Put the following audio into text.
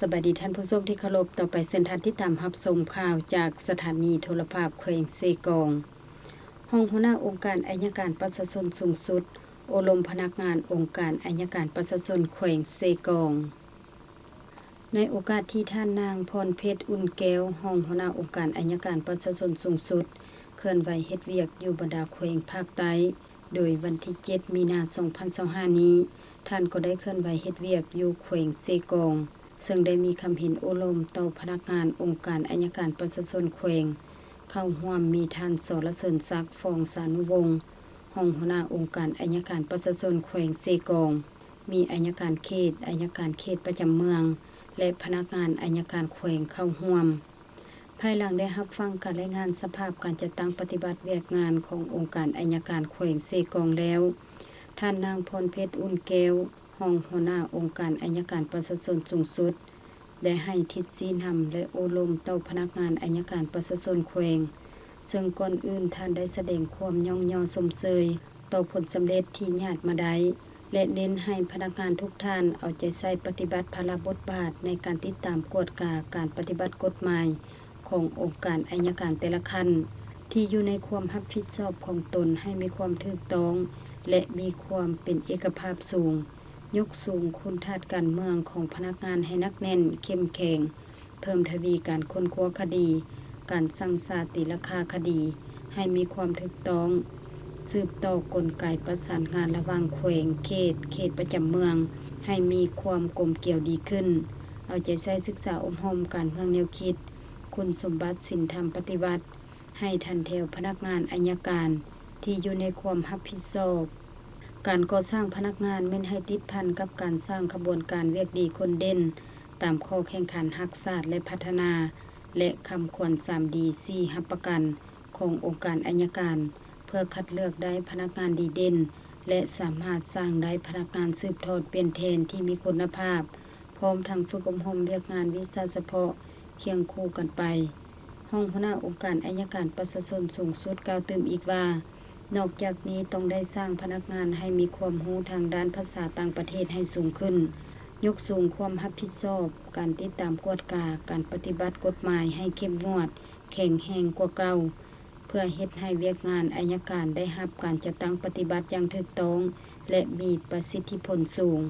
ສະບາຍດີທ່ານຜູ້ຊົມທີ່ເຄົາລົບ, ຕໍ່ໄປເຊີນທ່ານຕິດຕາມຮັບຊົມຂ່າວຈາກສະຖານີໂທລະພາບແຂວງເຊກອງ. ຮອງຫົວໜ້າອົງການໄອຍະການປະຊາຊົນສູງສຸດ ໂອ້ລົມພະນັກງານອົງການໄອຍະການປະຊາຊົນແຂວງເຊກອງ. ໃນໂອກາດທີ່ທ່ານນາງ ພອນເພັດ ອຸ່ນແກ້ວ ຮອງຫົວໜ້າອົງການໄອຍະການປະຊາຊົນສູງສຸດ ເຄື່ອນໄຫວເຮັດວຽກຢູ່ບັນດາແຂວງພາກໃຕ້, ໂດຍວັນທີເຈັດ ມີນາ ສອງພັນຊາວຫ້ານີ້, ທ່ານກໍໄດ້ເຄື່ອນໄຫວເຮັດວຽກຢູ່ແຂວງເຊກອງ, ເຊິ່ງໄດ້ມີຄຳເຫັນໂອ້ລົມຕໍ່ພະນັກງານອົງການໄອຍະການປະຊາຊົນແຂວງ ເຂົ້າຮ່ວມມີທ່ານ ສ ລະເສີນສັກ ຟອງສານຸວົງ ຮອງຫົວໜ້າອົງການໄອຍະການປະຊາຊົນແຂວງເຊກອງ, ມີໄອຍະການເຂດ, ໄອຍະການເຂດປະຈຳເມືອງ ແລະ ພະນັກງານໄອຍະການແຂວງເຂົ້າຮ່ວມ. ພາຍຫຼັງໄດ້ຮັບຟັງການລາຍງານສະພາບການຈັດຕັ້ງປະຕິບັດວຽກງານຂອງອົງການໄອຍະການແຂວງເຊກອງແລ້ວ, ທ່ານນາງ ພອນເພັດ ອຸ່ນແກ້ວ ຮອງຫົວໜ້າອົງການໄອຍະການປະຊາຊົນສູງສຸດ ໄດ້ໃຫ້ທິດຊີ້ນຳ ແລະ ໂອ້ລົມຕໍ່ພະນັກງານໄອຍະການປະຊາຊົນແຂວງ, ເຊິ່ງກ່ອນອື່ນທ່ານໄດ້ສະແດງຄວາມຍ້ອງຍໍຊົມເຊີຍຕໍ່ຜົນສຳເລັດທີ່ຍາດມາໄດ້ ແລະ ເນັ້ນໃຫ້ພະນັກງານທຸກທ່ານເອົາໃຈໃສ່ປະຕິບັດພາລະບົດບາດໃນການຕິດຕາມກວດກາການປະຕິບັດກົດໝາຍຂອງອົງການໄອຍະການແຕ່ລະຂັ້ນ ທີ່ຢູ່ໃນຄວາມຮັບຜິດຊອບຂອງຕົນໃຫ້ມີຄວາມຖືກຕ້ອງ ແລະ ມີຄວາມເປັນເອກະພາບສູງ, ຍົກສູງຄຸນທາດການເມືອງຂອງພະນັກງານໃຫ້ໜັກແໜ້ນເຂັ້ມແຂງ, ເພີ່ມທະວີການຄົ້ນຄວ້າຄະດີ, ການສັ່ງສາຕີລາຄາຄະດີໃຫ້ມີຄວາມຖືກຕ້ອງ, ສືບຕໍ່ກົນໄກປະສານງານລະຫວ່າງແຂວງ, ເຂດ, ເຂດປະຈຳເມືອງໃຫ້ມີຄວາມກົມກຽວດີຂຶ້ນ, ເອົາໃຈໃສ່ສຶກສາອົບຮົມການເມືອງແນວຄິດ, ຄຸນສົມບັດສິນທຳປະຕິວັດ ໃຫ້ທັນແຖວພະນັກງານໄອຍະການທີ່ຢູ່ໃນຄວາມຮັບຜິດຊອບ. ການກໍ່ສ້າງພະນັກງານແມ່ນໃຫ້ຕິດພັນກັບການສ້າງຂະບວນການວຽກດີຄົນເດັ່ນ ຕາມຂໍ້ແຂ່ງຂັນຮັກຊາດ ແລະ ພັດທະນາ ແລະ ຄຳຂວັນສາມດີ ສີ່ຮັບປະກັນຂອງອົງການໄອຍະການ ເພື່ອຄັດເລືອກໄດ້ພະນັກງານດີເດັ່ນ ແລະ ສາມາດສ້າງໄດ້ພະນັກງານສືບທອດປ່ຽນແທນທີ່ມີຄຸນນະພາບ, ພ້ອມທັງຝຶກອົບຮົມວຽກງານວິຊາສະເພາະຄຽງຄູ່ກັນໄປ. ຮອງຫົວໜ້າອົງການໄອຍະການປະຊາຊົນສູງສຸດກ່າວຕື່ມອີກວ່າ, ນອກຈາກນີ້ຕ້ອງໄດ້ສ້າງພະນັກງານໃຫ້ມີຄວາມຮູ້ທາງດ້ານພາສາຕ່າງປະເທດໃຫ້ສູງຂຶ້ນ, ຍົກສູງຄວາມຮັບຜິດຊອບການຕິດຕາມກວດກາການປະຕິບັດກົດໝາຍໃຫ້ເຂັ້ມງວດ, ແຂງແຮງກວ່າເກົ່າ, ເພື່ອເຮັດໃຫ້ວຽກງານໄອຍະການໄດ້ຮັບການຈັດຕັ້ງປະຕິບັດຢ່າງຖືກຕ້ອງ ແລະ ມີປະສິດທິຜົນສູງ.